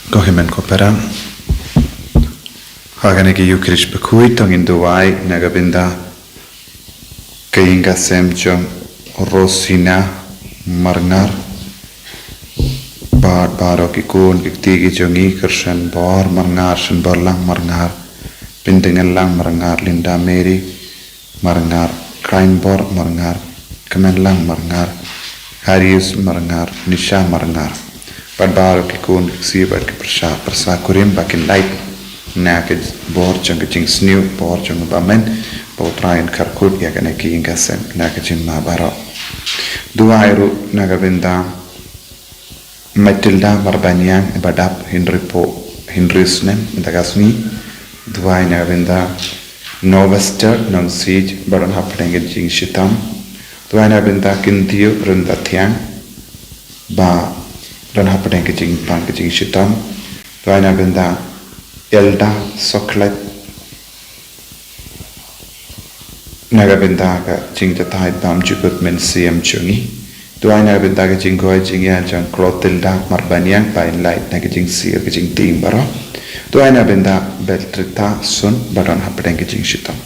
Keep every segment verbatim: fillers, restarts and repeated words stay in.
Ko hynmen ko para, ha kane ka Ïukharist bakhuid to ngin duwai na ka bynta ka ïing ka sem jong Rosina Marngar, bad baroh ki khun ki kti ki jong ngi, Kyrshan Bor Marngar, Shanborlang Marngar, Pyndengellang Marngar, Linda Mary Marngar, Krainbor Marngar, Kmenlang Marngar, Harius Marngar, Nisha Marngar, bad baroh ki khun ki ksiew bad ki pyrsa, pyrsa kurim ba kin lait na ka bor jong ka jingsniew, bor jong u Bamon, ba U Trai un kyrkhu ïa kane ka ïing ka sem na ka jingma baroh. Duwai ruh na ka bynta Matilda Marbaniang, ba dap hynriewphew hynriew snem mynta ka sngi. Duwai na ka bynta Novester Nongsiej, ba don hapdeng ka jingshitom. Duwai na ka bynta Kyntiew Ryntathiang, ba don hapdeng ka jingpang ka jingshitom. Duwai na ka bynta Elda Soklet, na ka bynta ka jingjatai bymjukut Mynsiem jong ngi. Duwai na ka bynta ka jingkoit jingïa jong Clotilda Marbaniang, ba in lait na ka jingsiew ka jingtieng baroh. Duwai na ka bynta Bertrita Sun, ba don hapdeng ka jingshitom.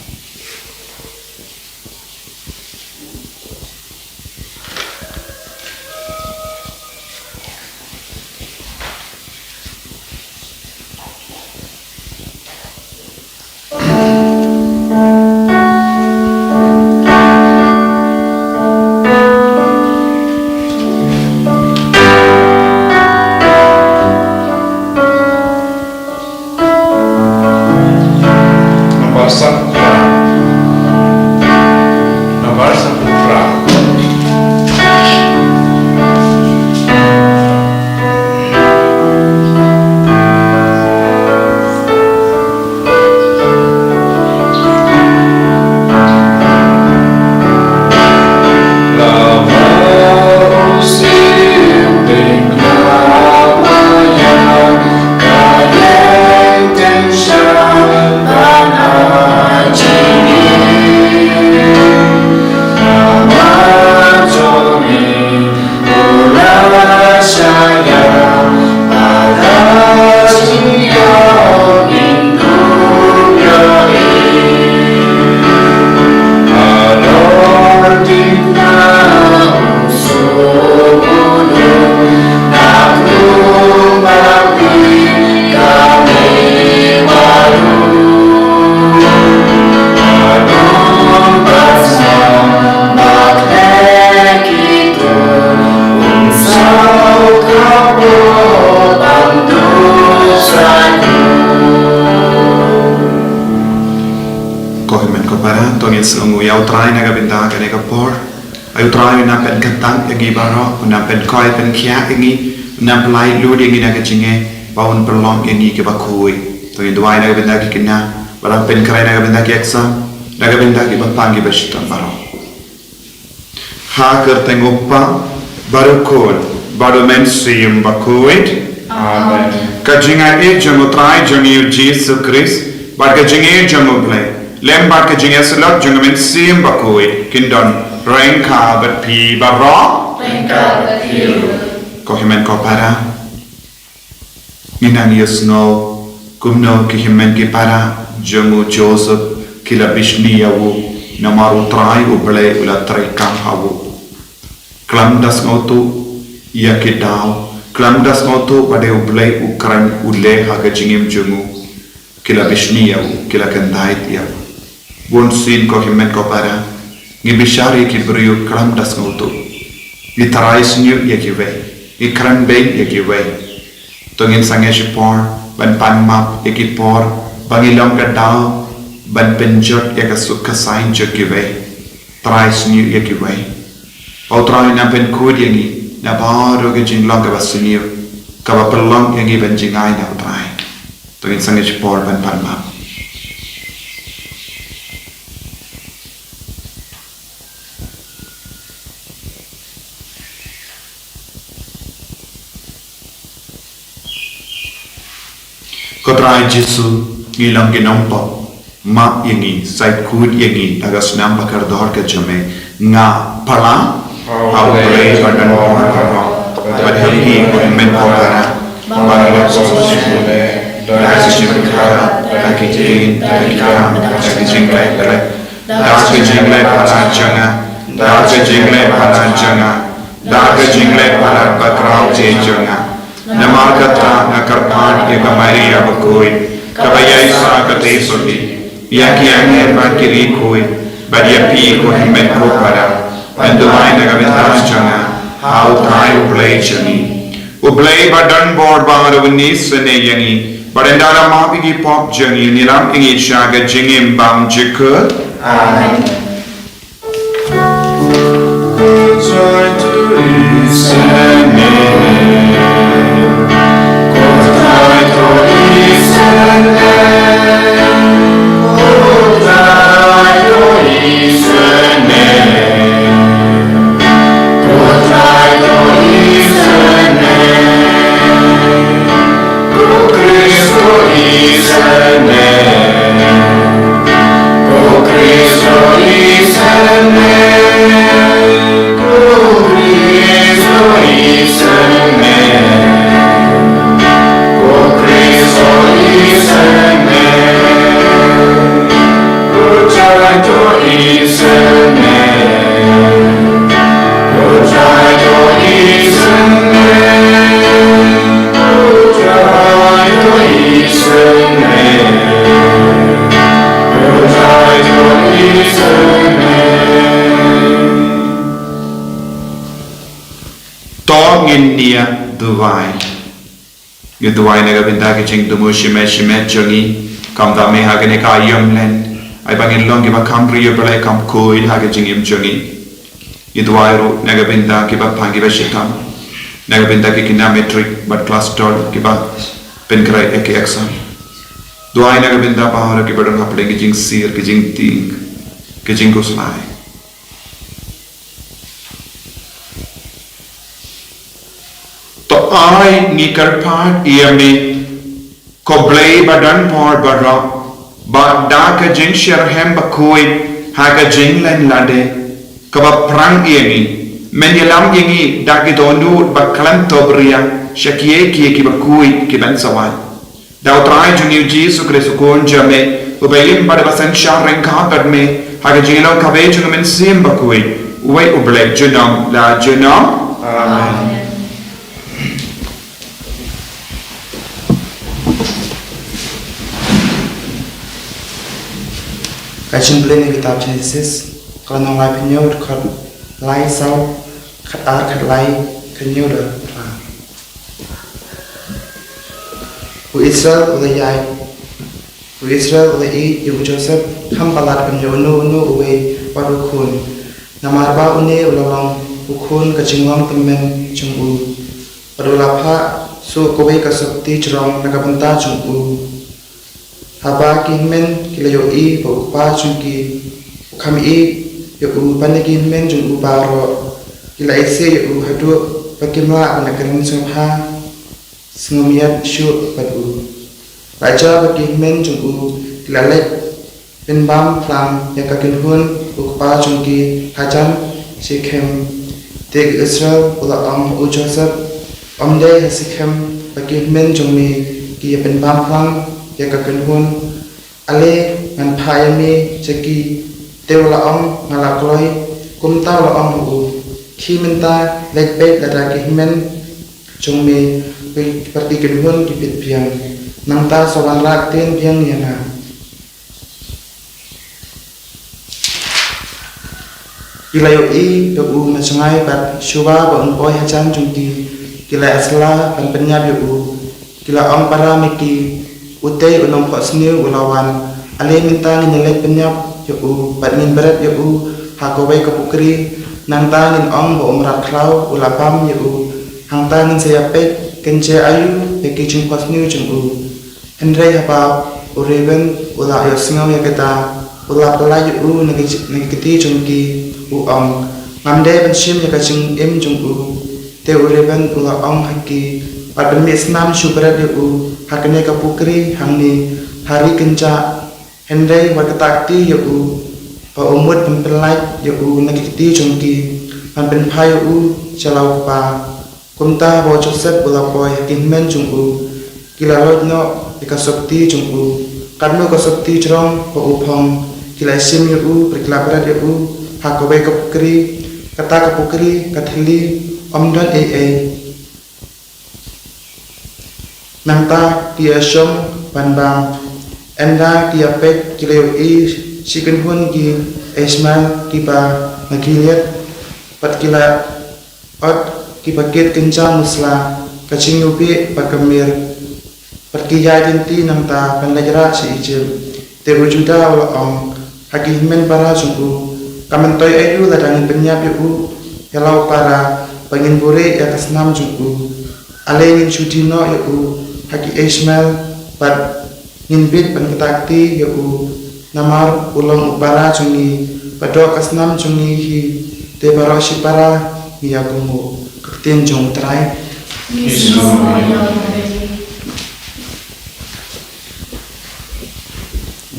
Nombar satu. Nombar satu. Ko hynmen ko para, to ngin sngewnguh ïa U Trai na ka bynta kane ka por. Ai U Trai, un nang pynkynthang ïa ngi baroh, un nang pynkhiah, pynkhiah ïa ngi, un nang pynlait lut ïa ngi na ka jingeh, bad un pynlong ïa ngi kiba khuid. To ngin duwai na ka bynta ki khynnah ba dang pynkhreh na ka bynta ki exam, na ka bynta kiba pang kiba shitom baroh. Ha ka kyrteng U Kpa, bad U Khun, bad U Mynsiem Bakhuid. Amen. Ka jingaiei jong U Trai jong ngi U Jisu Khrist, bad ka jingïeit jong U Blei, lem bad ka jingïasyllok jong U Mynsiem Bakhuid, kin don ryngkat bad phi baroh. Ryngkat bad phi ruh. Ko hynmen ko para, ngi nang ïohsngew kumno ki hynmen ki para jong u Joseph ki la bishni ïa u, namar U Trai U Blei u la treikam ha u. Khlem da sngewthuh ïa ki daw, khlem da sngewthuh ba dei U Blei u kren u leh ha ka jingim jong u, ki la bishni ïa u, ki la khyndait ïa u. Bunsien ko hynmen ko para, ngi bishar ïa ki briew khlem da sngewthuh. Ngi trai sniew ïa kiwei, ngi kren beiñ ïa kiwei. To ngin sangeh shipor ban pan map ïa ki por ba ngi long ka daw ban pynjot ïa ka suk ka saiñ jong kiwei. Trai sniew ïa kiwei. Ba U Trai un nang pynkhuid ïa ngi na baroh ka jinglong kaba sniew, kaba pynlong ïa ngi ban jngai na U Trai. To ngin sangeh shipor ban pan map. Ko Trai Jisu, ngi long ki nongpop, map ïa ngi, sait khuid ïa ngi da ka snam ba kordor ka jong me. Nga pala ha U Blei bad ha U Khun baroh, bad ha phi ko hynmen ko para. Ba la lok sawdong sha pule da ka jingpyrkhat, da ki ktien, da ki kam, da ka jingkhlaiñ, da ka jingleh palat jong nga, da ka jingleh palat jong nga, da ka jingleh palat bakhraw jong nga. Namar kata nga kyrpad ïa ka Maria bakhuid, kaba ïaisah ka tei sotti, ïa ki angel bad ki riewkhuid, bad ïa phi ko hynmen ko para, ban duwai na ka bynta jong nga ha U Trai U Blei jong ngi. U Blei ba don bor ba ha u ngi sngewbha ïa ngi, bad ynda la map ïa ki pop jong ngi, un ïalam ïa ngi sha ka jingim bymjukut. Amen. To ngin ïa duwai. Ngi duwai na ka bynta ka jingthmu shimet shimet jong ngi, kumta me ha kane ka ïing lent, ai ba ngin long kiba kham riewblei kham khuid ha ka jingim jong ngi. Ngi duwai ruh na ka bynta kiba pang kiba shitom, na ka bynta ki khynnah matric bad klas twelve kiba pynkhreh ïa ki exam. Duwai na ka bynta baroh kiba don hapdeng ki jingsir, ki jingtieng, ki jingkhuslai. To ai ngi kyrpad ïa me, ko Blei ba don bor baroh, ba da ka jingshitrhem bakhuid ha ka jingleit lade, kaba phrang ïa ngi, men ïalam ïa ngi da ki dohnud ba khlem to bria sha kiei kiei kiba khuid kiban sa wan. Da U Trai jong ngi U Jisu Khrist U Khun jong me, uba im bad uba synshar ryngkat bad me ha ka jinglong kaba jong U Mynsiem Bakhuid, uwei U Blei junom la junom. Amen. Ka jingpule na ka kitab Genesis, ka lynnong laiphew hynñiew, dkhot lai saw, khatar, khatlai, khathynñiew bad khatphra. U Israel u la ïaid, u Israel u la ïeit ïa u Joseph, kham palat ban ïa uno uno uwei pat u khun. Namar ba une u la long u khun ka jinglong tymmen jong u, bad u la phah shuh kawei ka sopti jrong na ka bynta jong u. Haba ki hynmen ki la ïohi ba u kpa jong ki u kham ïeit ïa u ban ïa ki hynmen jong u baroh, ki la isih ïa u haduh ba kim lah ban ïakren sngewbha sngewmiat shuh bad u. Lada ba ki hynmen jong u ki la leit pynbam phlang ïa ka kynhun u kpa jong ki hajan Shekhem, te u Israel u la ong ha u Joseph, ym dei ha Shekhem ba ki hynmen jong me ki ïa pynbam phlang ïa ka kynhun. Ale ngan phah ïa me sha ki. Te u la ong, nga la kloi. Kumta u la ong ha u, khie mynta, leit peit lada ki hynmen jong me bad ki kynhun ki peit biang, nangta sa wanrah ktien biang ïa nga. Ki la ïohi ïa u na jngai bad shuwa ba un poi hajan jong ki, ki la ïasylla ban pynïap ïa u. Ki la ong para ma ki, utei u nongphohsniew u la wan. Ale mynta ngin ïaleit pynïap ïa u bad ngin bret ïa u ha kawei ka pukri. Nangta ngin ong ba u mrad khlaw u la bam ïa u. Hangta ngin sa ïapeit kynja aïu ïa ki jingphohsniew jong u. Hynrei haba u Reuben u la ïohsngew ïa kata, u la pyllait ïa u na ki, na ki kti jong ki, u ong, ngam dei ban shim ïa ka jingim jong u. Te u Reuben u la ong ha ki, wat pynmih snam shu bret ïa u ha kane ka pukri hangne ha ri kynjah. Hynrei wat kata kti ïa u, ba u mut ban pyllait ïa u na ki kti jong ki, ban pynphai ïa u sha la u kpa. Kumta haba u Joseph u la poi ha ki hynmen jong u, ki la loit noh ïa ka sopti jong u. Katno ka sopti jrong ba u phong, ki la shim ïa u bad ki la bret ïa u ha kawei ka pukri. Kata ka pukri ka thylli, ym don ei ei. Nangta ki ïa shong ban bam. Ynda ki ïa peit ki la ïohi shi kynhun ki Ishmael kiba na Gilead, bad ki la ot ki bakit kynja musla, ka jingïuhbih bad ka mir, bad ki ïai lynti nangta ban leit rah sha Ijipt. Te u Judah u la ong ha ki hynmen para jong u, ka myntoi aïu lada ngin pynïap ïa u ïa la u para, ba ngin buhrieh ïa ka snam jong u? Ale ngin shu die noh ïa u ha ki Ishmael, bad ngin bit ban ktah kti ïa u, namar u long u para jong ngi, bad doh ka snam jong ngi hi, te baroh shi para ngi ïa kohnguh. Ka ktien jong u Trai. Ngi sngew ïa u.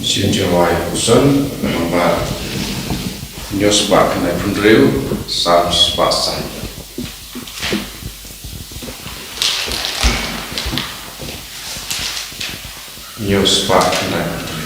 Sien jawai puson nambar hynñiew spah khyndai phew hynriew, Salm spah san. Hynñiew spah khyndai phew hynriew.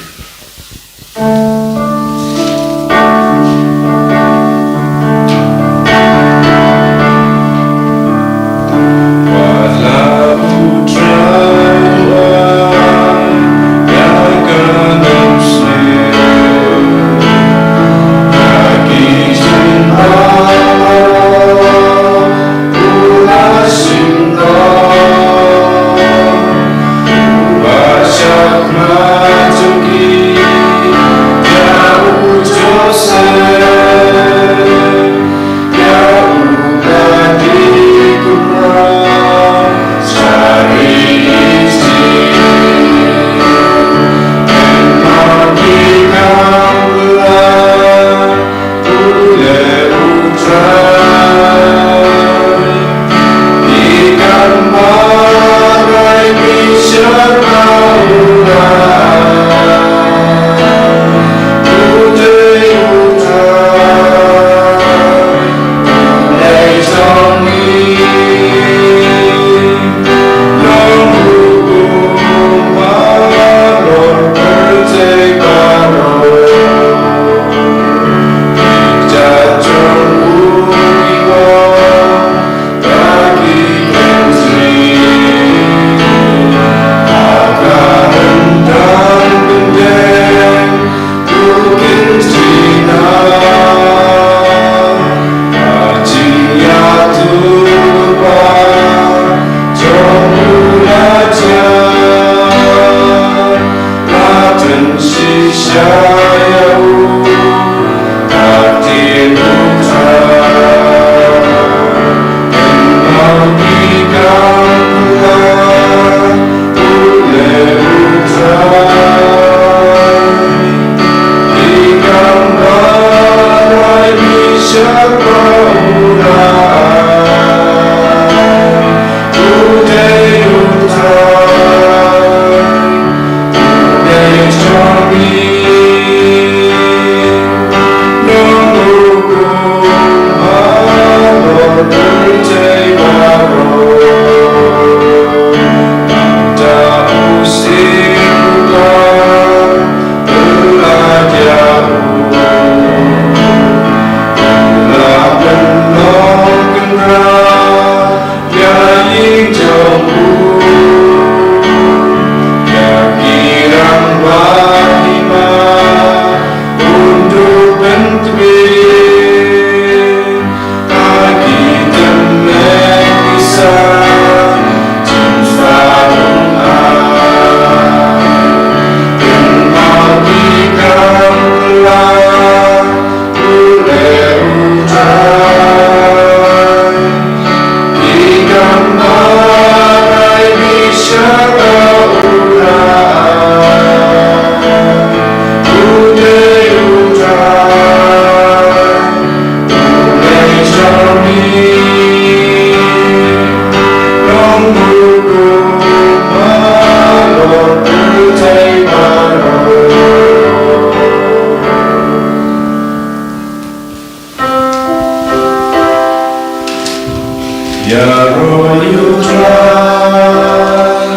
Ïaroh ïa U Trai,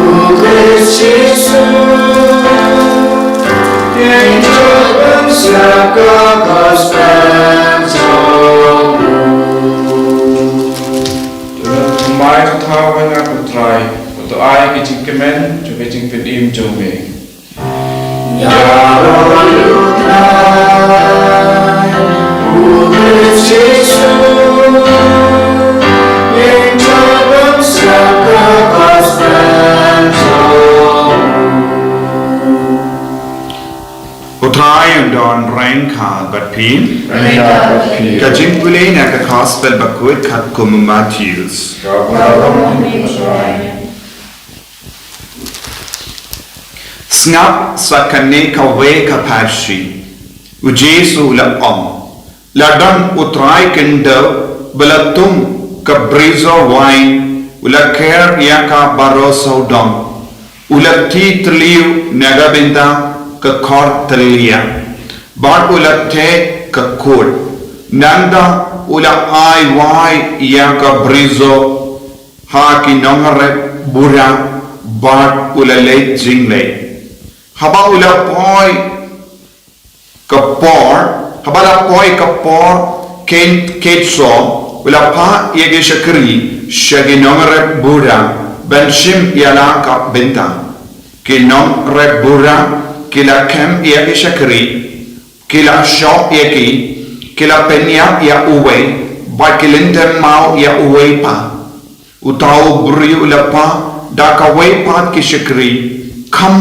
U Khrist Jisu, ïeng jop ban siap ka gospel jong U. Thymmai to thaw ha nga ko Trai, uto ai ki jingkmen jong ka jingpynim jong me. U Trai un don ryngkat bad phi. Ryngkat bad phi. Ka jingpule na ka Gospel bakhuid katkum u Mathaios. Ka burom ïa U Trai. Sngap sa kane kawei ka pharshi. U Jisu u la ong, la don u trai khyndew ba la tung ka brisoh wain, u la kher ïa ka baroh sawdong, u la ti thliew na ka bynta ka khor thylliej, bad u la theh ka kut. Nangta u la ai wai ïa ka brisoh ha ki nongrep bura, bad u la leit jingleit. Haba u la poi ka por, haba la poi ka por khein khein shuh, u la phah ïa ki shakri sha ki nongrep bura ban shim ïa la ka bynta. Ki nongrep bura ki la khem ïa ki shakri, ki la shoh ïa ki, ki la pynïap ïa uwei, bad ki lyntem maw ïa uwei pat. Uta u briew u la phah da kawei pat ki shakri, kham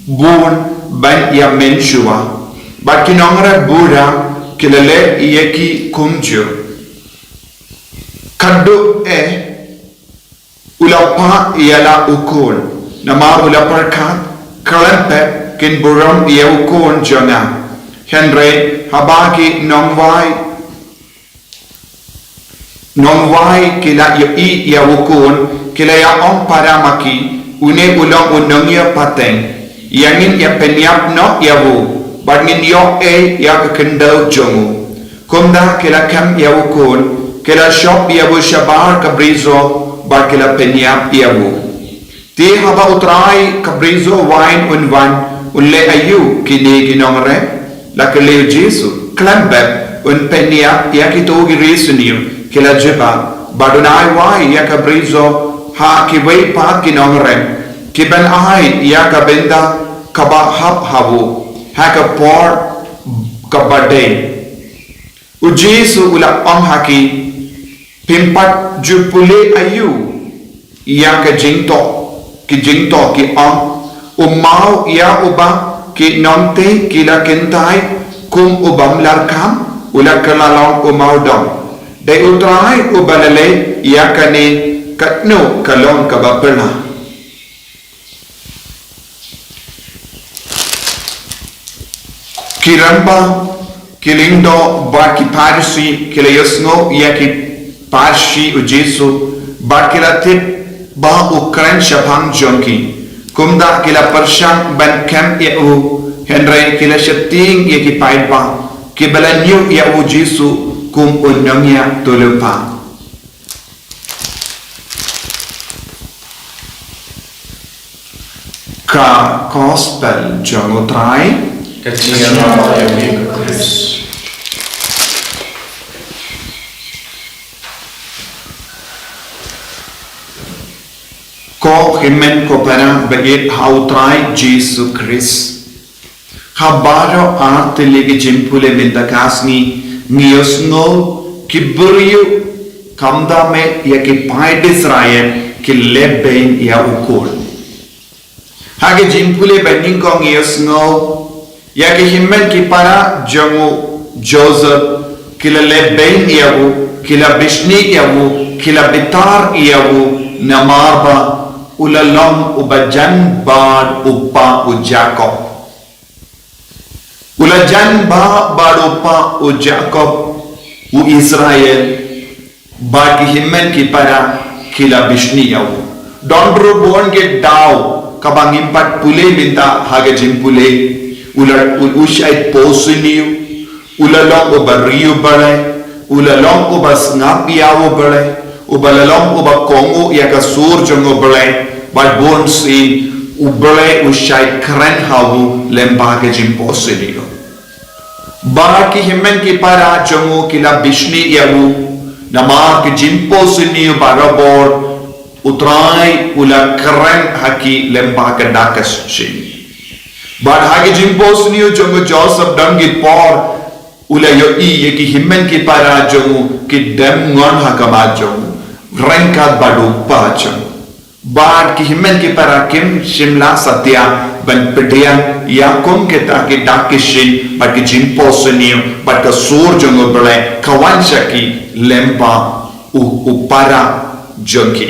bun ban ïa mynshuwa. Bad ki nongrep bura ki la leh ïa ki kumjuh. Khadduh eh u la phah ïa la u khun, namar u la pyrkhat, khlem pep kin burom ïa u khun jong nga. Hynrei haba ki nongwai nongwai ki la ïohi ïa u khun, ki la ïa ong para ma ki, une u long u nongïapateng. Ïa ngin ïa pynïap noh ïa u, bad ngin ïoh ei ïa ka khyndew jong u. Kumta ki la khem ïa u khun, ki la shop ïa u shabar ka brisoh, bad ki la pynïap ïa u. Te haba u trai ka brisoh wain un wan, un leh aïu kine ki nongrep? La kylli u Jisu. Khlem pep, un pynïap ïa kito ki ri sniew, ki la jubab, bad un ai wai ïa ka brisoh ha kiwei pat ki nongrep, ki ban ai ïa ka bynta kaba hap ha u, ha ka por kaba dei. U Jisu u la ong ha ki, phim pat ju pule aïu ïa ka jingtoh, ki jingtoh ki ong, u maw ïa uba ki nongtei ki la kyntait kum u bym lah kham, u la kylla long u mawdong. Dei u trai uba la leh ïa kane, katno ka long kaba phylla. Ki rangbah, ki lyngdoh bad ki Pharisi ki la ïohsngew ïa ki pharshi u Jisu, bad ki la tip ba u kren shaphang jong ki. Kumta ki la pyrshang ban khem ïa u, hynrei ki la sheptieng ïa ki paidbah, kiba la ñiew ïa u Jisu kum u nongïathuhlypa. Ka Gospel jong u Trai. Ka jingïaroh ïa me ko Khrist. Ko hynmen ko para ba ïeit ha u Trai Jisu Khrist. Ha baroh ar tylli ki jingpule mynta ka sngi, ngi ïohsngew ki briew, khamtam eh ïa ki paid Israel, ki leh beiñ ïa u khun. Ha ki jingpule ba nyngkong ngi ïohsngew ïa ki hynmen ki para jong u Joseph, ki la leh beiñ ïa u, ki la bishni ïa u, ki la bitar ïa u, namar ba u la long uba jan bad u kpa u Jakob. U la jan bad u kpa u Jakob, u Israel, bad ki hynmen ki para ki la bishni ïa u. Don ruh bun ki daw kaba ngim pat pule mynta ha ka jingpule. U la, u, u shait poi sniew, u la long uba riewblei, u la long uba sngap ïa u Blei, uba la long uba kohnguh ïa ka sur jong U Blei, bad bun sien U Blei u shait kren ha u lem bad ka jingphohsniew. Bad ki hynmen ki para jong u ki la bishni ïa u, namar ka jingphohsniew barabor U Trai u la kren ha ki lem bad ka dak ka shisha. Bad ha ka jingphohsniew jong u Joseph don ki por u la ïohi ïa ki hynmen ki para jong u ki dem ngon ha khmat jong u, ryngkat bad u kpa jong u. Bad ki hynmen ki para kim shym la satia ban pdiang ïa kum kita ki dak ki shin bad ki jingphohsniew bad ka sur jong U Blei ka wan sha ki lem bad u, u para jong ki.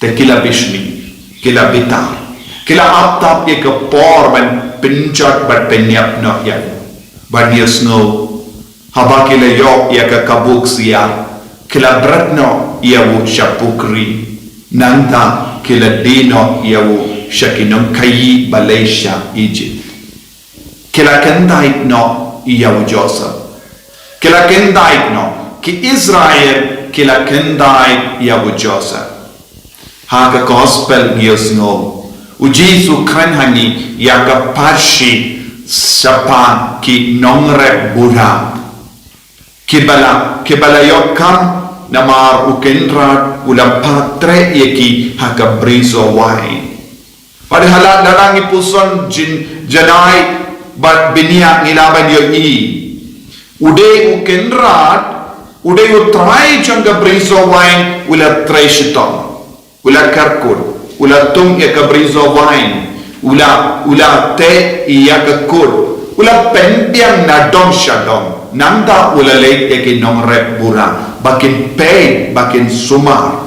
Te ki la bishni, ki la bitar, ki la ap tap ïa ka por ban pynjot bad pynïap noh ïa u. Bad ngi ïohsngew, haba ki la ïoh ïa ka kaba khuid, ki la bret noh ïa u sha pukri, nangta ki la die noh ïa u sha ki nongkhaïi ba leit sha Ijipt. Ki la kyntait noh ïa u Joseph. Ki la kyntait noh, ki Israel ki la kyntait ïa u Joseph. Ha ka gospel ngi ïohsngew, u Jisu u kren ha ngi ïa ka parshi shaphang ki nongrep bura. Kiba la, kiba la ïoh kam namar u Kynrad u la phah treh ïa ki ha ka brizong wain. Bad ha la dang ngi puson jin janai bad bniah ngi la ban ïohi. U dei u Kynrad, u dei u Trai jong ka brizong wain u la trei shitom. U la kyrkut, u la tung ïa ka brizong wain, u la, u la teh ïa ka kut, u la pynbiang na dong sha dong. Nangta u la leit ïa ki nongrep bura, ba kin peit, ba kin sumar.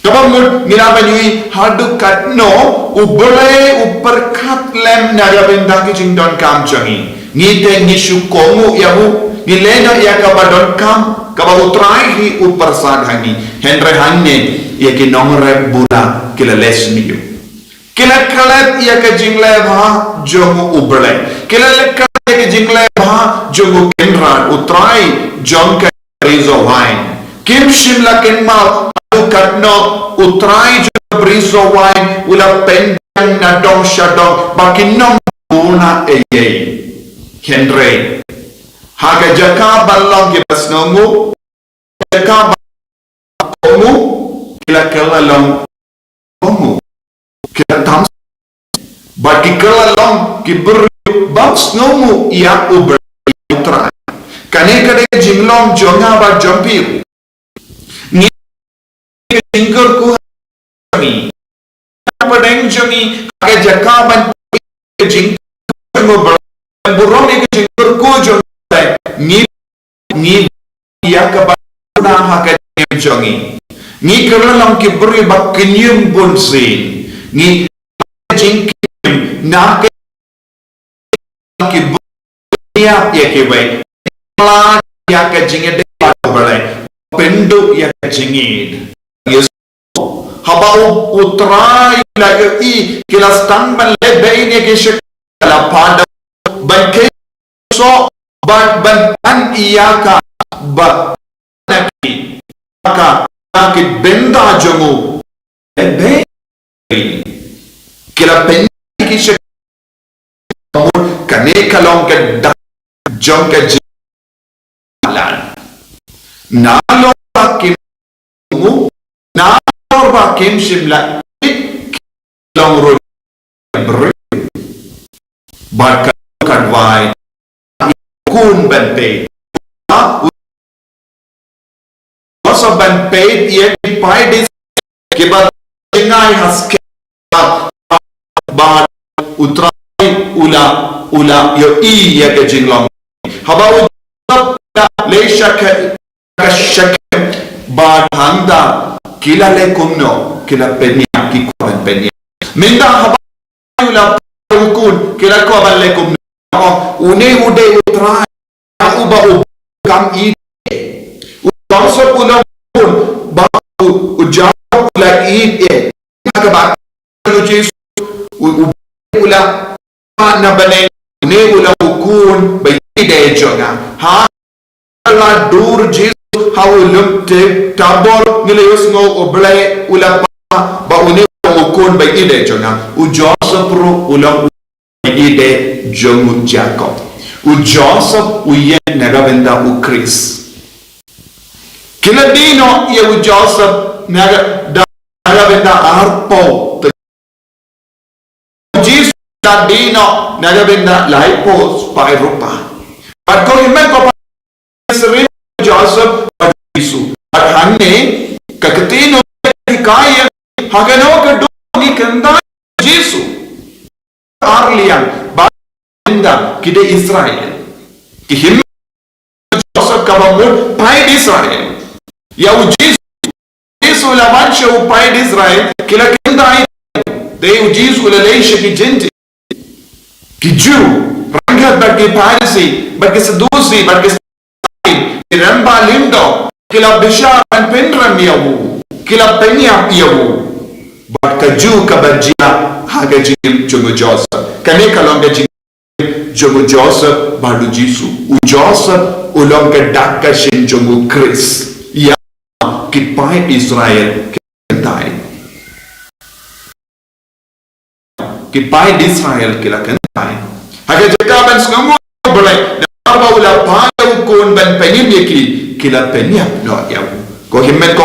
Kaba mut ngi la ban ïohi haduh katno U Blei u pyrkhat lem na ka bynta ki jingdonkam jong ngi. Ngi te ngi shu kohnguh ïa u, ngi leh noh ïa kaba donkam, kaba U Trai hi u pyrsad ha ngi. Hynrei hangne ïa ki nongrep bura ki la leh sniew. Ki la klet ïa ka jingleh bha jong U Blei. Ki la klet ïa ka jingleh bha jong u Kynrad, U Trai jong ka brizong wain. Kim shym la kynmaw haduh katno U Trai jong ka brizong wain u la pynbiang na dong sha dong ba kin ym bun ei ei. Hynrei ha ka jaka ban long kiba sngewnguh, ha ka jaka ban kohnguh, ki la kylla long kohnguh, ki la tam. Bad ki kylla long ki briew bym sngewnguh ïa U Blei, ïa U Trai. Kane ka dei ka jinglong jong nga bad jong phi. Ngi ka jingkyrkhu ha ngi, pdeng jong ngi ha ka jaka ban ka jingkyrkhu jong U Blei, burom ïa ka jingkyrkhu jong U Blei. Ngi, ngi ïa kaba na ha ka jingim jong ngi. Ngi kylla long ki briew ba kynïeng bunsien. Ngi jingkynïeng na ka ki bun ïa, ïa kiwei. Pla ïa ka jingïadei bad U Blei, pynduh ïa ka jingïeit. Haba u, U Trai la ïohi ki la sdang ban leh beiñ ïa ki shakri, la phah da u ban kheiñ soh bad ban pan ïa ka ba na ki, ka, na ki bynta jong u. Leh beiñ. Ki la pynïap ki shakri. Kane ka long ka dak jong ka jingïalang. Nalor ba kim kohnguh, nalor ba kim shym la ïeit, ki long ruh ki briew. Bad ka, ka duwai u khun ban peit. Ba u Joseph ban peit ïa ki paidbah kiba jngai ha skhem. Bad U Trai u la, u la ïohi ïa ka jinglong. Haba u Joseph u la leit sha ka, ka Shekhem, bad hangta ki la leh kumno, ki la pynïap, ki kwah ban pynïap. Mynta haba u la phah u khun, ki la kwah ban leh kumno. Une u dei U Trai uba u kam ïeit. U Joseph u long khun ba u, u Jakob u la ïeit ïa u. Kaba u Jisu u, u, u la phah na bneng, une u long u khun ba ïeit jong nga. Ha la dur Jisu ha u lum te Tabor, ngi la ïohsngew U Blei u la phah ba une u long u khun ba ïeit jong nga. U Joseph ruh u long u ïeit jong u Jakob. U Joseph u ïeng na ka bynta u Khrist. Ki la die noh ïa u Joseph na ka, da, na ka bynta arphew. Jisu la die noh na ka bynta laiphew spah rupa. Bad ko hynmen ko pa, syriem Joseph bad Jisu. Bad hangne ka ktien u Blei ka ïathuh ha kano ka dur ngi kyntait Jisu. Ar liang ba ynda ki dei Israel. Ki hynmen Joseph kaba mut paid Israel. Ïa u Jisu, Jisu la wan sha u paid Israel, ki la kyntait. Dei u Jisu la leit sha ki Gentile. Ki Jiw, ryngkat bad ki Pharisi, bad ki Sadusi, bad ki Sadduki, ki rangbah lyngdoh, ki la bishar ban pynrem ïa u, ki la pynïap ïa u. Bad kajuh kaba jia ha ka jingim jong u Joseph. Kane ka long ka jingim jong u Joseph bad u Jisu. U Joseph u long ka dak ka shin jong u Khrist. Ïa ki paid Israel ki kyntait. Ki paid Israel ki la kyntait. Ha ka jaka ban sngewnguh ïa U Blei, namar ba u la phah ïa u khun ban pynïap ïa ki, ki la pynïap noh ïa u. Ko hynmen ko,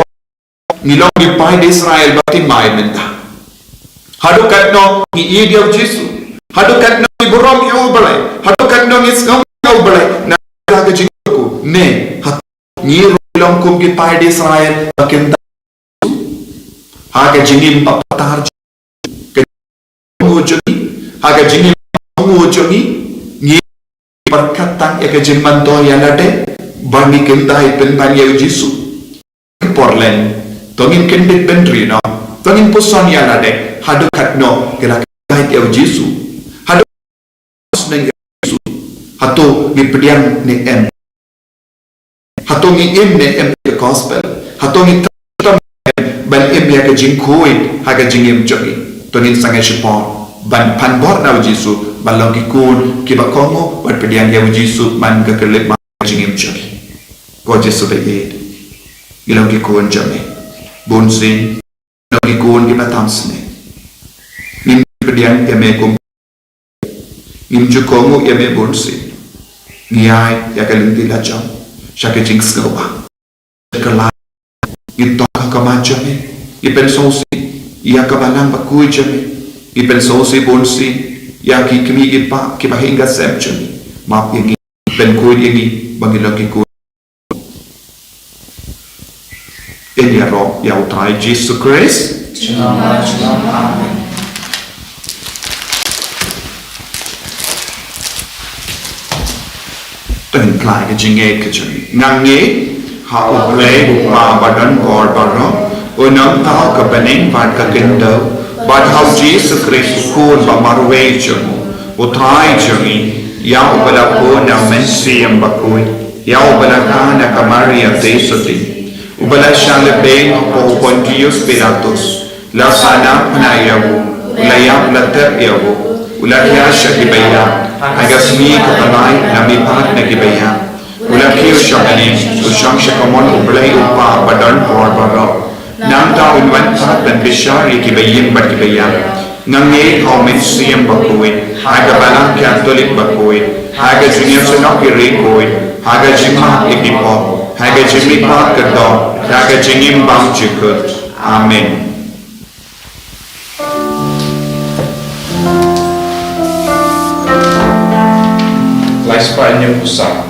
ngi long ki paid Israel ba thymmai mynta. Haduh katno ngi ïeit ïa u Jisu. Haduh katno ngi burom ïa U Blei. Haduh katno ngi sngewnguh ïa U Blei. Na ka jingkyrkhu ne, hato ngi ruh long kum ki paid Israel ba kyntait ha ka jingim ba patar jong ngi, ha ka jingim ba patar jong ngi, ngi pyrkhat tang ïa ka jingmyntoi ïa lade, ba ngi kyntait pynban ïa u Jisu. Por leng, to ngin kyndit bynriew noh, to ngin puson ïa lade, haduh katno ngi la kyntait ïa u Jisu. Haduh sneng ïa u Jisu, hato ngi pdiang ne em. Hato ngi im ne em ïa ka gospel. Hato ngi tam ban im ïa ka jingkhuid ha ka jingim jong ngi. To ngin sangeh shipor ban pan bor na u Jisu, ban long ki khun kiba kohnguh, ban pdiang ïa u Jisu man ka khyllipmat ka jingim jong ngi. Ko Jisu ba ïeit, ngi long ki khun jong me. Bun sien ngi long ki khun kiba tam snem. Ngim pdiang ïa me kum, ngim ju kohnguh ïa me bun sien. Ngi ai ïa ka lynti la jong sha ka jingsngewbha. Ka la ngi tong ha ka mat jong me, ngi pynsngewsih ïa ka balang bakhuid jong me, ngi pynsngewsih bun sien ïa ki kmie ki kpa kiba ha ïing ha sem jong ngi. Map ïa ngi, pynkhuid ïa ngi ba ngin long ki khun. Ngin ïaroh ïa U Trai Jisu Khrist. Amen. To ngin plie ka jingngeit ka jong ngi. Nga ngeit ha U Blei U Kpa badonbor baroh, U Nongthaw ka bneng bad ka khyndew, bad ha U Jisu Khrist U Khun ba marwei jong U, U Trai jong ngi, ïa uba la bun na U Mynsiem Bakhuid, ïa uba la kha na ka Maria Theisotti, uba la shah lehbeiñ hapoh u Pontius Pilatus, la sahnarphna ïa u, u la ïap la tep ïa u, u la thiah sha kiba ïap, ha ka sngi kaba lai u la mihpat na kiba ïap, u la kiew sha bneng, u shong sha kamon U Blei U Kpa badonbor baroh. Nangta un wan pat ban bishar ïa kiba ïing bad kiba ïap. Nga ngeit ha U Mynsiem Bakhuid, ha ka Balang Katholik bakhuid, ha ka jingïasyllok ïa ki riewkhuid, ha ka jingmap ïa ki pop, ha ka jingmihpat ka doh, ha ka jingim bymjukut. Amen. Lai spah hynñiewphew saw.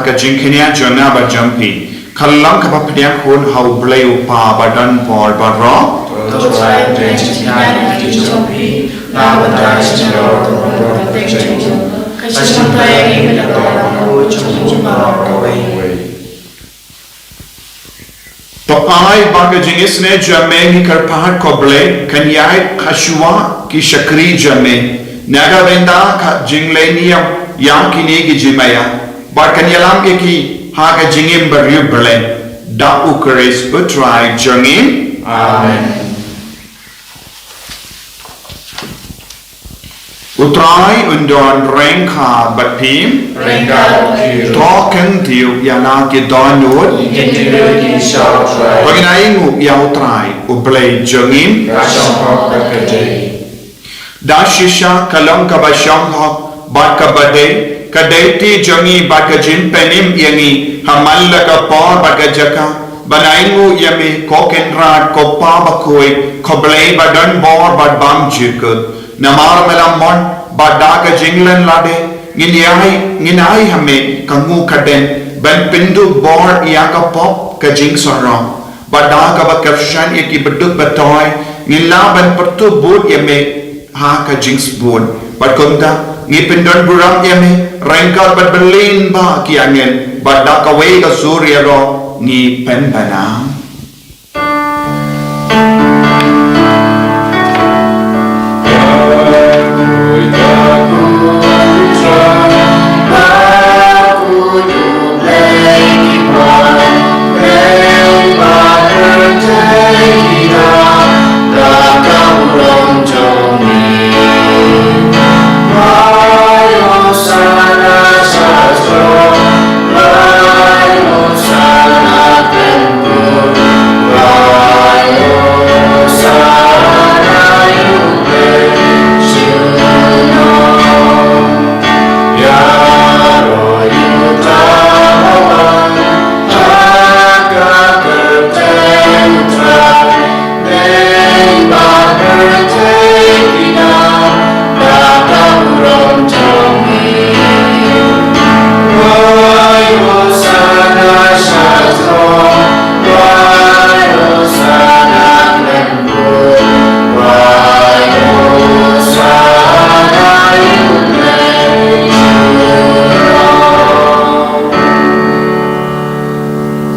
ka jingkñia jong nga bad jong phi ka long kaba pdiang hun ha U Blei U Kpa ba don bor baroh. To trai pdiang jingkñia jong phi na ka bynta ka jingïarap ka jong U Blei. To ai ba ka jingisynei jong me ngi kyrpad ko Blei kan ïaid ha shuwa ki shakri jong me na ka bynta ka jingleit niam ïa kine ki jingmaïa. Bad kan ïalam ïa ki ha ka jingim bariewblei. Da U Khrist U Trai jong ngi. Amen. U Trai un don ryngkat bad phi. Ryngkat bad phi. To kyntiew ïa la ki dohnud. Ngi kyntiew ïa ki sha U Trai. To ngin ainguh ïa U Trai U Blei jong ngi. Ka shong hok bad ka dei. Da shisha ka long kaba shong hok bad kaba dei, ka dei ti jong ngi bad ka jingpynim ïa ngi ha man la ka por bad ka jaka ban ainguh ïa me ko Kynrad ko Kpa bakhuid ko Blei ba don bor bad bymjukut. Namar me la mon bad da ka jinglen lade ngin ïai ngin ai ha me ka nguh ka dien ban pynduh bor ïa ka pop ka jingsarong. Bad da kaba kyrshan ïa ki baduk batoi ngin lah ban pyrtuh bud ïa me ha ka jingsbun. Bad kumta ngi pyndon burom ïa me ryngkat bad bylin ba ki angin bad da kawei ka sur ïaroh ngi pynbna.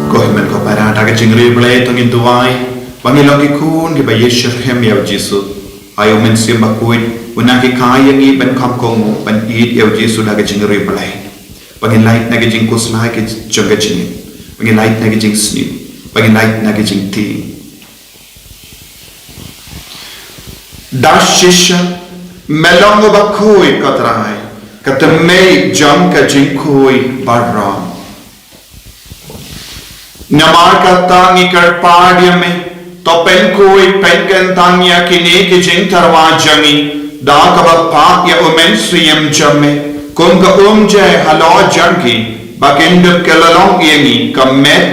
Ko hynmen ko para, da ka jingriewblei to ngin duwai ba ngin long ki khun kiba ïeit shitrhem ïa U Jisu. Ai U Mynsiem Bakhuid un nang hikai ïa ngi ban kham kohnguh ban ïeit ïa U Jisu da ka jingriewblei. Ba ngin lait na ka jingkhuslai ka jong ka jingim. Ba ngin lait na ka jingsniew. Ba ngin lait na ka jingtieng. Da shisha me long uba khuid ko Trai, ka tymmen jong ka jingkhuid baroh. Namar kata ngi kyrpad ïa me, to pynkhuid pynkyntang ïa kine ki jingtyrwa jong ngi da kaba pap ïa U Mynsiem jong me, kum ka umjai halor jong ki, ba kin dup ka la long ïa ngi ka met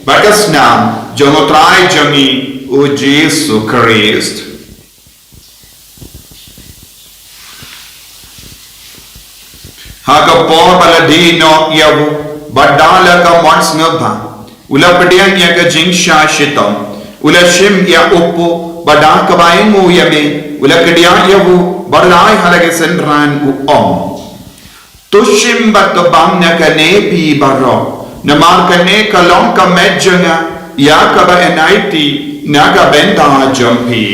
bad ka snam jong U Trai jong ngi U Jisu Khrist. Ha ka por ba la die noh ïa u, bad da la ka mon sngewbha, u la pdiang ïa ka jingshah shitom, u la shim ïa u kpu, bad da kaba ainguh ïa me, u la kdiah ïa u, bad u la ai ha la ki synran u ong. To shim bad to bam na kane phi baroh, namar kane ka long ka met jong nga, ïa kaba yn aiti na ka bynta jong phi.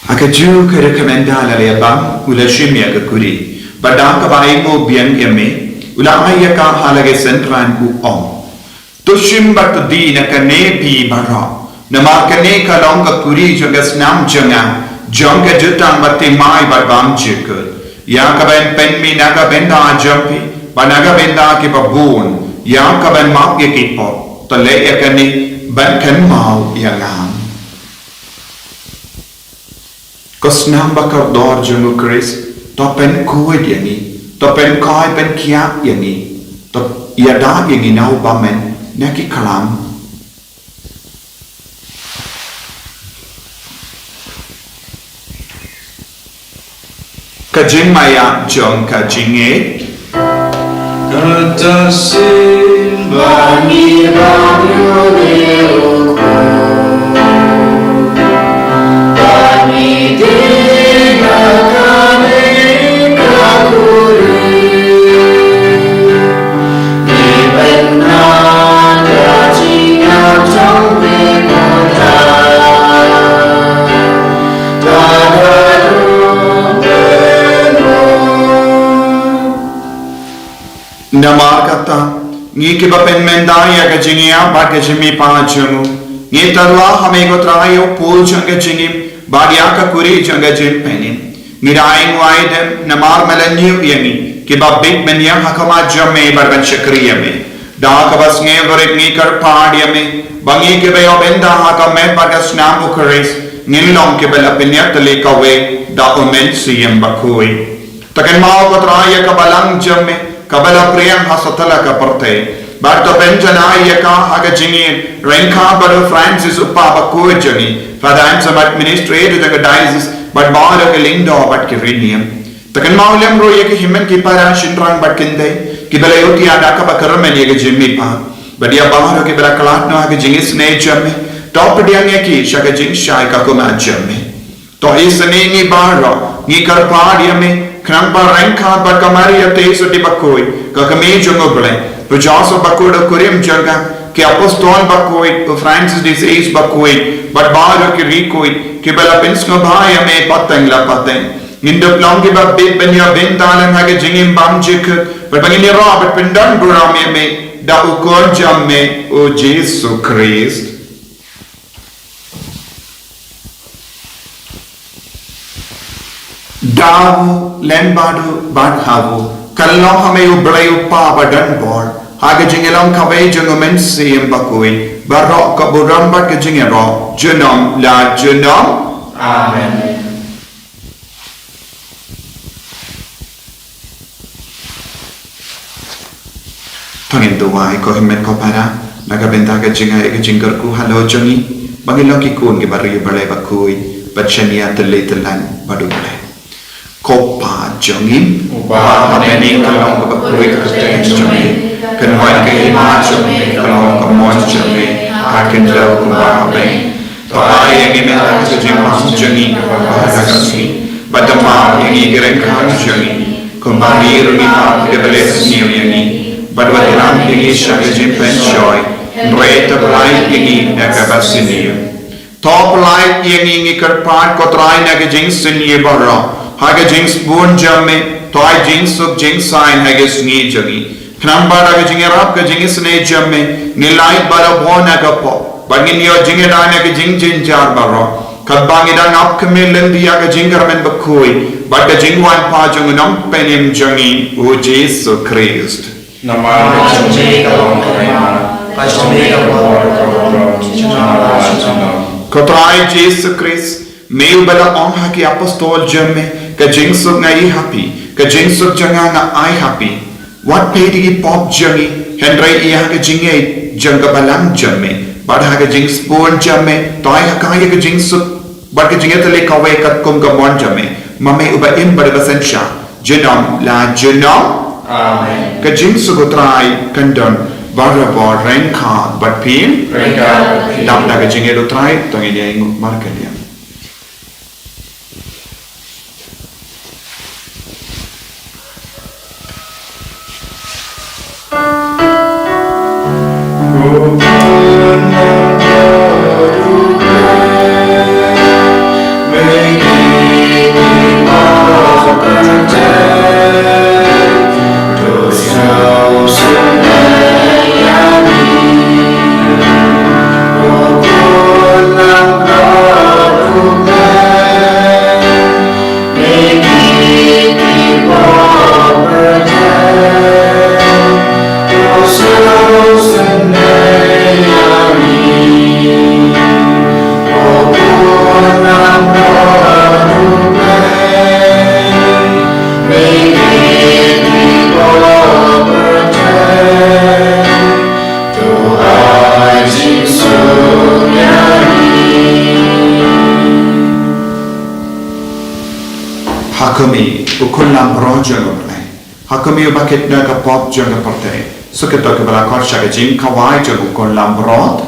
Ha kajuh ka dei ka mynta la leh bam u la shim ïa ka kuri, bad da kaba ainguh biang ïa me, u la ai ïa ka ha la ki synran u ong. To shim bad to die na kane phi baroh, namar kane ka long ka kuri jong ka snam jong nga, jong ka jutang ba thymmai bad bymjukut. Ïa kaba yn pynmih na ka bynta jong phi, bad na ka bynta kiba bun, ïa kaba yn map ïa ki pop, to leh ïa kane, ban kynmaw ïa nga. Ko snam ba kordor jong U Khrist, to pynkhuid ïa ngi, to pynkhuid pynkhiah ïa ngi, to ïada ïa ngi na u bymman, na ki klam. Ka jingmaïa jong ka jingngeit. Kata shisien ba ngi dang ïoh ïa u Kpa, ba ngi dei na kane ka khuri. Ngi pynbna ka jingïap jong me ko Trai. Namar kata, ngi kiba pynmynta ïa ka jingïap bad ka jingmihpat jong u, ngi tyrwa ha me ko Trai ïa u pul jong ka jingim bad ïa ka khuri jong ka jingpynim. Ngi dang ai nguh ai dem namar me la ñiew ïa ngi kiba bit ban ïeng ha khmat jong me bad ban shakri ïa me. Da kaba sngewrit ngi kyrpad ïa me ba ngi kiba ïoh bynta ha ka met bad ka snam u Khrist ngin long kiba la pynïatylli kawei da u Mynsiem Bakhuid. To kynmaw ko Trai ïa ka balang jong me kaba la pyrshang ha satlak ka pyrthei, bad to pynjanai ïa ka ha ka jingïeit ryngkat bad u Francis u Papa bakhuid jong ngi, Father Anselm administrator jong ka diocese, bad baroh ki lyngdoh bad ki riewniam. To kynmaw lem ruh ïa ki hynmen ki para shynrang bad kynthei kiba la ïohthiah da kaba kyrmen ïa ka jingmihpat, bad ïa baroh kiba la khlad noh ha ka jingisynei jong me. To pdiang ïa ki sha ka jingshai ka khmat jong me. To isynei ïa ngi baroh, ngi kyrpad ïa me, khnang ba ryngkat bad ka Maria Theisotti bakhuid, ka kmie jong u Blei, u Joseph bakhuid u kurim jong ka, ki apostol bakhuid, u Francis de Sales bakhuid, bad baroh ki riewkhuid kiba la pynsngewbha ïa me pateng la pateng, ngin dup long kiba bit ban ïoh bynta lem ha ka jingim bymjukut, bad ba ngin ïaroh bad pyndonburom ïa me da u Khun jong me u Jisu Khrist. Da u lem bad u bad ha u, kan long ha me u Blei u Kpa badonbor, ha ka jingïalong kawei jong u Mynsiem Bakhuid, baroh ka burom bad ka jingïaroh junom la junom. Amen. To ngin duwai ko hynmen ko para na ka bynta ka jingai ka jingkyrkhu halor jong ngi, ba ngin long ki khun kiba riewblei bakhuid bad shaniah tylli tyllan bad u Blei. Ko Pa jong ngi uba ha bneng, ka long kaba khuid ka kyrteng jong me, kan wan ka hima jong me, ka long ka mon jong me ha khyndew kumba ha bneng. To ai ïa ngi mynta ka jingpang jong ngi kaba ha ka sngi, bad to map ïa ngi ki ryngkat jong ngi, kumba ngi ruh ngi map ïa kiba leh sniew ïa ngi, bad wat ïalam ïa ngi sha ka jingpynshoi, hynrei to pyllait ïa ngi na kaba sniew. To pyllait ïa ngi, ngi kyrpad ko Trai, na ka jingsniew baroh, ha ka jingsbun jong me, to ai jingsuk jingsaiñ ha ka sngi jong ngi. Khnang ba da ka jingïarap ka jingisynei jong me, ngin lait barabor na ka pop, bad ngin ïoh jingïada na ka jingjynjar baroh, katba ngi dang ap khmih lynti ïa ka jingkyrmen bakhuid bad ka jingwan pat jong u Nongpynim jong ngi u Jisu Khrist. Namar ka jong me ka long ka hima, ka jong me ka bor, ka bor, junom la junom. Ko Trai Jisu Khrist, me uba la ong ha ki apostol jong me, ka jingsuk nga ai ha phi, ka jingsuk jong nga nga ai ha phi. Wat peit ïa ki pop jong ngi, hynrei ïa ka jingngeit jong ka balang jong me, bad ha ka jingsbun jong me, to ai ha ka ïa ka jingsuk bad ka jingïatylli kawei katkum ka mon jong me, ma me uba im bad uba synshar junom la junom. Amen. Ka jingsuk u Trai kan don barabor ryngkat bad phi. Ryngkat bad phi. Dap da ka jingïeit u Trai, to ngin ïainguh markylliang. Kami, u khun lambrot jong U Blei. Ha kami uba kit na ka pop jong ka pyrthei. Sa kito kiba la khot sha ka jingkhawai jong u khun lambrot.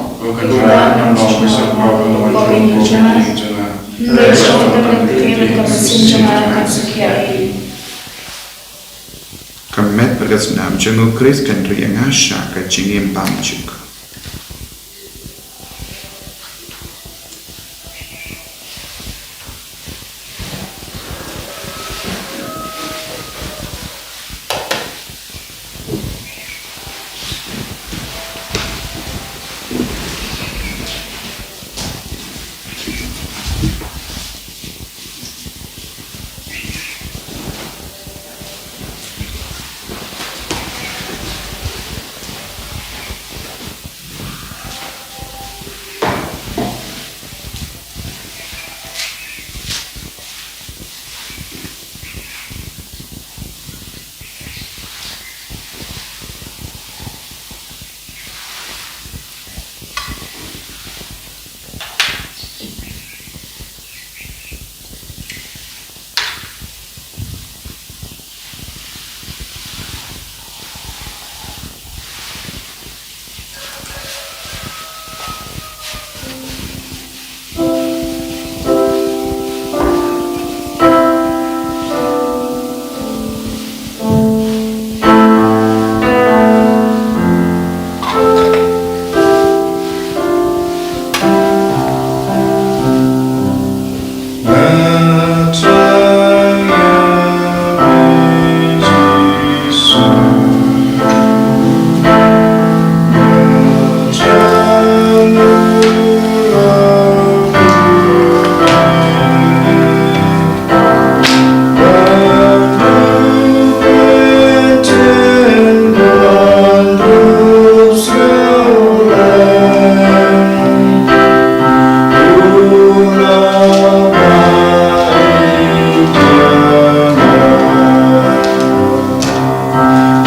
Ka met bad ka snam jong U Khrist kan ri ïa nga sha ka jingim bymjukut.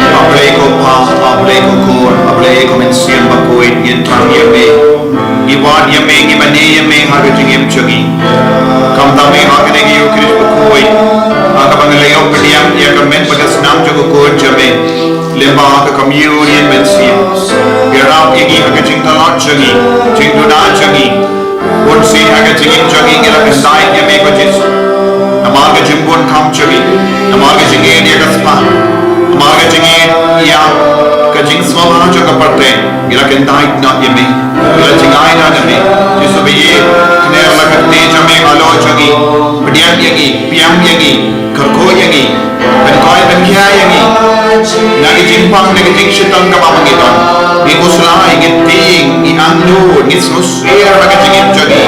A Blei ko Pa, a Blei ko Khun, a Blei ko Mynsiem Bakhuid, ngin thrang ïa me. Ngi wad ïa me, ngi mane ïa me ha ka jingim jong ngi. Khamtam eh ha kane ka Ïukharist bakhuid, ha kaba ngi la ïoh pdiang ïa ka met bad ka snam jong u Khun jong me. Lyngba ka Communion Mynsiem, ïarap ïa ngi ha ka jingtlot jong ngi, jingduna jong ngi. Bun sien ha ka jingim jong ngi ngi la kyntait ïa me ko Jisu. Namar ka jingbun kham jong ngi, namar ka jingïeit ïa ka spah, namar ka jingïeit ïa ka jingsngewbha jong ka pyrthei, ngi la kyntait noh ïa me, ngi la jingai noh ïa me. Jisu ba ïeit, kner la ka kti jong me halor jong ngi, pdiang ïa ngi, pdiang ïa ngi, kyrkhu ïa ngi. Ban koi ban khia ïa ngi na ki jingpang, na ki jingshitom kaba ma ngi don. Ngi khuslai, ngi tieng, ngi angnud, ngi sngewsih ha ka jingim jong ngi.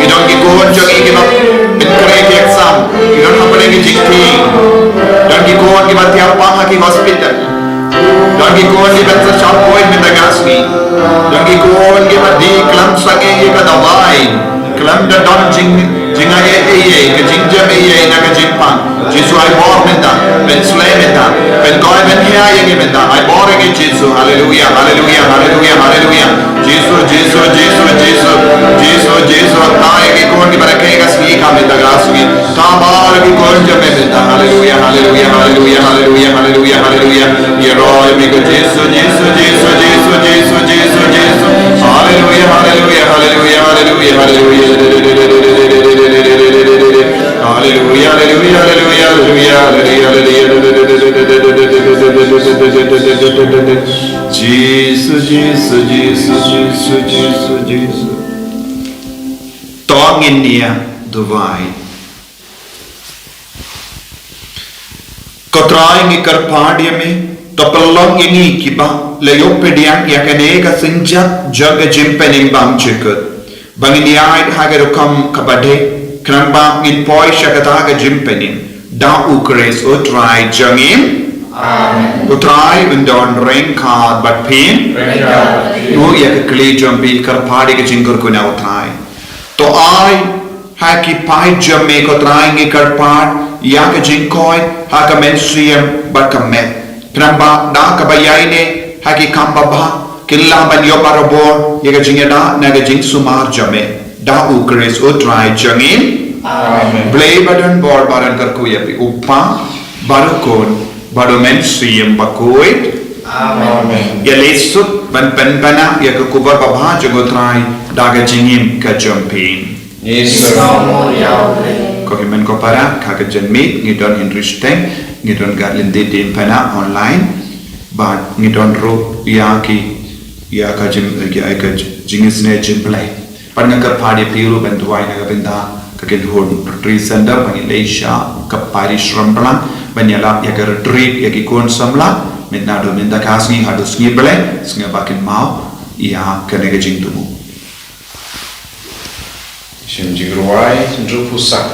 Ki don ki khun jong ngi kiba pynkhreh ki exam, ki don hapdeng ki jingtieng. Don ki khun kiba tiar pang ha ki hospital. Don ki khun kiba sa shah poi mynta ka sngi. Don ki khun kiba die khlem sangeh ïa ka dawai. Khlem da don jing, jingai ei ei, ka jingjem ei ei na ka jingpang. Jisu ai bor mynta, pynslem mynta, pynkoi pynkhia ïa ngi mynta. Ai bor ïa ngi Jisu. Haleluia, haleluia, haleluia, haleluia. Jisu, Jisu, Jisu, Jisu, Jisu, Jisu. Ai ïa ki khun kiba rakhe ka sngi ka mynta ka sngi. Tang ba la ki khun jong me mynta. Haleluia, haleluia, haleluia, haleluia, haleluia, haleluia. Ïaroh ïa me ko Jisu, Jisu, Jisu, Jisu, Jisu, Jisu, Jisu. Haleluia, haleluia, haleluia, haleluia, haleluia. Haleluia, haleluia, haleluia, haleluia, haleluia, haleluia. Jisu, Jisu, Jisu, Jisu, Jisu, Jisu. To ngin ïa duwai. Ko Trai ngi kyrpad ïa me, to pynlong ïa ngi kiba la ïoh pdiang ïa kane ka synjat jong ka jingpynim bymjukut. Ba ngin ïaid ha ka rukom kaba dei, khnang ba ngin poi sha kata ka jingpynim. Da U Khrist U Trai jong ngi. Amen. U Trai un don ryngkat bad phi. Ryngkat bad phi. Ïa ka kli jong phi kyrpad ïa ka jingkyrkhu na U Trai. To ai ha ki paid jong me ko Trai ngi kyrpad ïa ka jingkoit ha ka mynsiem bad ka met. Khnang ba da kaba ïaineh ha ki kam babha kin lah ban ïoh barabor ïa ka jingïada na ka jingsumar jong me. Da U Khrist U Trai jong ngi. Amen. Blei ba don bor ba don kyrkhu ïa phi, u Kpa bad u Khun bad u Mynsiem Bakhuid. Amen. Ïa leit suk ban pynpaw ïa ka khubor babha jong u Trai da ka jingim ka jong phi. Ngi sngew. Ko hynmen ko para, ha ka janmiet ngi don Henry Steng, ngi don Garlindi Diengphna online, bad ngi don ruh ïa ki, ïa ka jing, ïa ka jingisynei jong U Blei. Bad nga kyrpad ïa phi ruh ban duwai na ka bynta ka kynhun Retreat Center ba ngi leit sha ka parish Ramblang ban ïalap ïa ka retreat ïa ki khun samla, mynta naduh mynta ka sngi haduh sngi Blei, sngewbha kynmaw ïa kane ka jingthmu. Shem jingrwai hynriewphew saw.